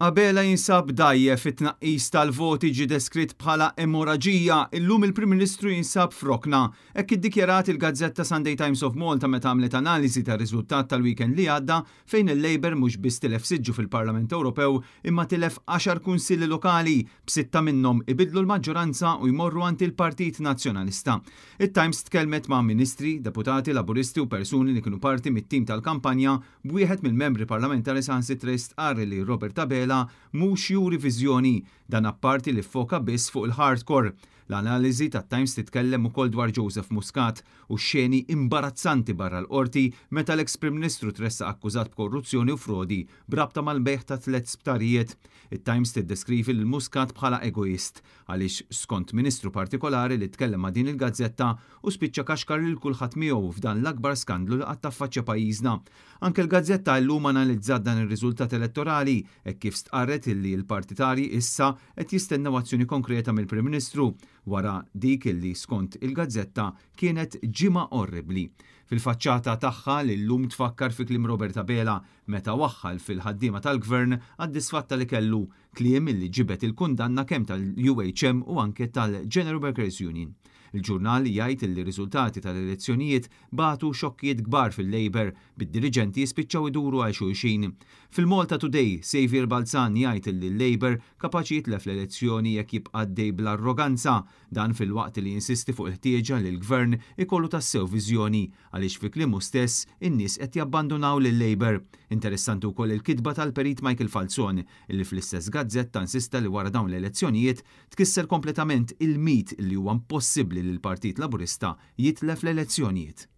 Abela jinsab dgħajjef, it-tnaqqis tal-voti ġie deskritt bħala emoraġija, illum il-Prim Ministru jinsab f'rokna. Hekk iddikjarat il-gazzetta Sunday Times of Malta meta għamlet analiżi tar-riżultat tal-weekend li għadda fejn il-Labour mhux biss tilef siġġu fil-Parlament Ewropew imma tilef għaxar kunsilli lokali, b'sitta minnhom ibiddlu l-maġġoranza u jmorru għand il-Partit Nazzjonalista. It-Times tkellmet ma' Ministri, Deputati Laburisti u persuni li kienu parti mit-tim tal-kampanja b'wieħed mill-membri parlamentari saħansitra jistqarr li Robert Abela mhux juri viżjoni, dan apparti li ffoka biss fuq il-hardcore. L-analiżi tat-Times titkellem ukoll dwar Joseph Muscat u x-xeni imbarazzanti barra l-Qorti meta l-eks Prim Ministru tressaq akkużat b'korruzzjoni u frodi b'rabta mal-bejgħ ta' tlett sptarijiet. It-Times tiddeskrivi lil Muscat bħala egoist għaliex skont Ministru partikolari li tkellem ma' din il-gazzetta u spiċċa kaxkar lil kulħadd miegħu f'dan l-akbar skandlu li qatt affaċċja pajjiżna. Anke l-gazzetta illum analizzat dan ir-riżultat elettorali hekk kif stqarret illi l-partitarji issa qed jistennew azzjoni konkreta mill-Prim Ministru wara dik illi skont il-gazzetta kienet ġimgħa orribbli. Fil-faċċata tagħha l-Illum tfakkar fi kliem Robert Abela meta waħħal fil-ħaddiema tal-Gvern għad-disfatta li kellu, kliem illi ġibed il-kundanna kemm tal-UHM u anke tal-General Workers Union. Il-ġurnal jgħid illi r-riżultati tal-elezzjonijiet bagħtu xokkijiet kbar fil-Labour, bid-diriġenti jispiċċaw iduru għal xulxin. Fil-Malta Today, Saviour Balzan jgħid illi l-Labour kapaċi jitlef l-elezzjoni jekk jibqa' għaddej bl-arroganza, dan filwaqt li jinsisti fuq il-ħtieġa li l-Gvern ikollu tassew viżjoni, għaliex fi kliemu stess in-nies qed jabbandunaw lil-Labour. Interessanti wkoll il-kitba tal-Perit Michael Falzon, illi fl-istess gazzetta insista li wara dawn l-elezzjonijiet tkisser kompletament il-mit li huwa impossibbli li l-Partit Laburista jitlef l-elezzjonijiet.